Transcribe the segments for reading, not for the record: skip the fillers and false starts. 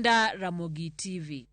Linda, Ramogi TV.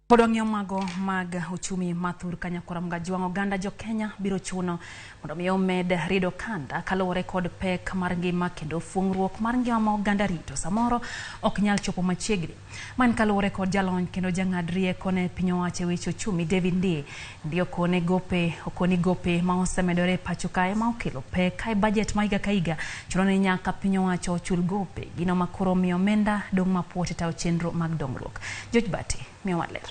Pod wang'iyo mago mag uchumi mathur kanyakora Mgajwang' oganda jo Kenya biro chuno mondo mi omed rido kanda kaluwore kod pek mar ngima kendo fuong'ruok mar ngima ma oganda rito samoro ok nyal chopo machiegni. Man kaluwore kod jalony kendo jang'ad rieko ne piny owacho e weche uchumi David Ndii. Ndii okone gope okoni gope ma osemedore e pacho kae ma okelo pek ka e bajet ma higa ka higa chuno ni nyaka piny owacho ochul gope gino ma koro miyo omenda dong' mapuot e tayo chenro mag dongruok. George Bati miyowa ler.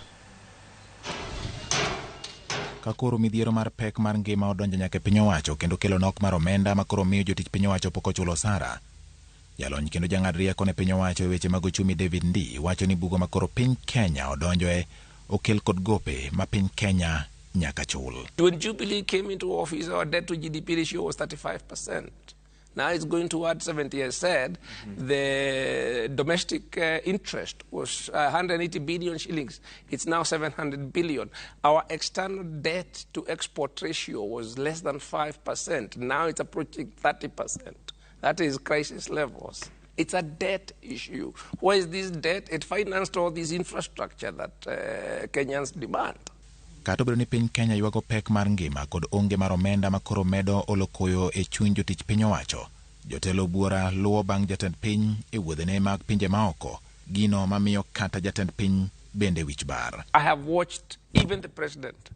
Ka koro midhiero mar pek mar ngima odonjo nyaka e piny owacho kendo kelo nok mar omenda ma koro miyo jotich piny owacho pok ochulo osara. Jalony kendo jang'ad rieko ne piny owacho e weche mag uchumi David Ndii wacho ni bugo ma koro piny Kenya odonjoe okel kod gope ma piny Kenya nyaka chul. When Jubilee came into office, our debt to GDP ratio was 35%. Now it's going toward 70. I said the domestic interest was 180 billion shillings. It's now 700 billion. Our external debt to export ratio was less than 5%. Now it's approaching 30%. That is crisis levels. It's a debt issue. Why is this debt? It financed all this infrastructure that Kenyans demand. Kata obedo ni piny Kenya ywago pek mar ngima kod onge mar omenda ma koro medo olo koyo e chuny jotich piny owacho, jotelo buora luwo bang' jatend piny e wuodhene mag pinje maoko, gino mamiyo kata jatend piny bende wich bar. I have watched even the president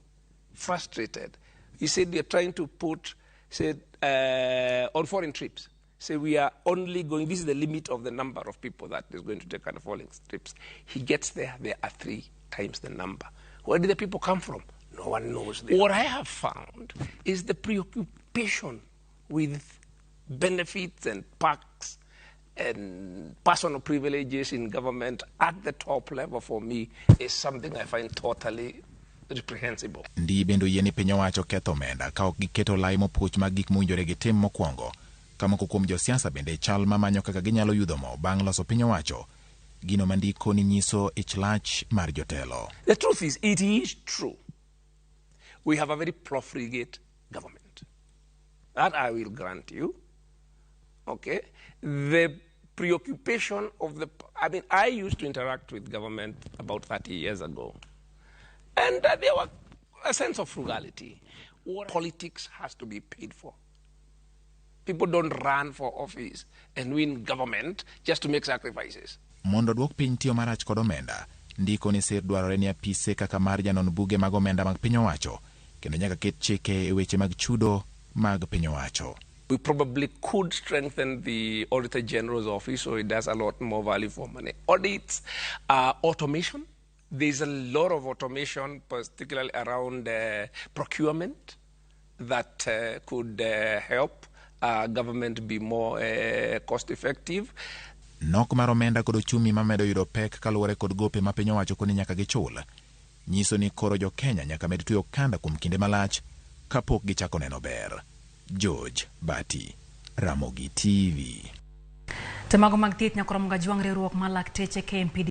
frustrated. He said they're trying to put, said, on foreign trips. Say we are only going, this is the limit of the number of people that is going to take on foreign trips. He gets there, there are 3 times the number. Where did the people come from? No one knows. What I have found is the preoccupation with benefits and perks and personal privileges in government at the top level for me is something I find totally reprehensible. Ndii bende oyie ni piny owacho ketho omenda ka ok giketo lai mopuch mag gik mowinjore gitim mokwongo. Ka moko kuom josiasa bende chal mamanyo kaka ginyalo yudho mo bang' loso piny owacho, gino ma ndiko ni nyiso ich lach mar jotelo. The truth is, it is true. We have a very profligate government. That I will grant you. Okay? The preoccupation of the... I mean, I used to interact with government about 30 years ago. And there was a sense of frugality. What politics has to be paid for. People don't run for office and win government just to make sacrifices. Mondo duok piny tiyo marach kod omenda, ndiko ni sir dwarore ni apise kaka mar janon buge mag omenda mag piny owacho, kendo nyaka ket chike e weche mag chudo mag piny owacho. We probably could strengthen the Auditor General's office so it does a lot more value for money. Audits, automation. There's a lot of automation, particularly around procurement, that could help government be more cost effective. Nok mar omenda kod ochumi mamedo yudo pek kaluwore kod gope ma piny owacho koni nyaka gichul, nyiso ni koro jo Kenya nyaka med tweyo okanda kuom kinde malach kapok gichako neno ber. George Bati, Ramogi TV. To mago mag thieth nyakoro Mgajwang' riwruok mar lakteche KMPD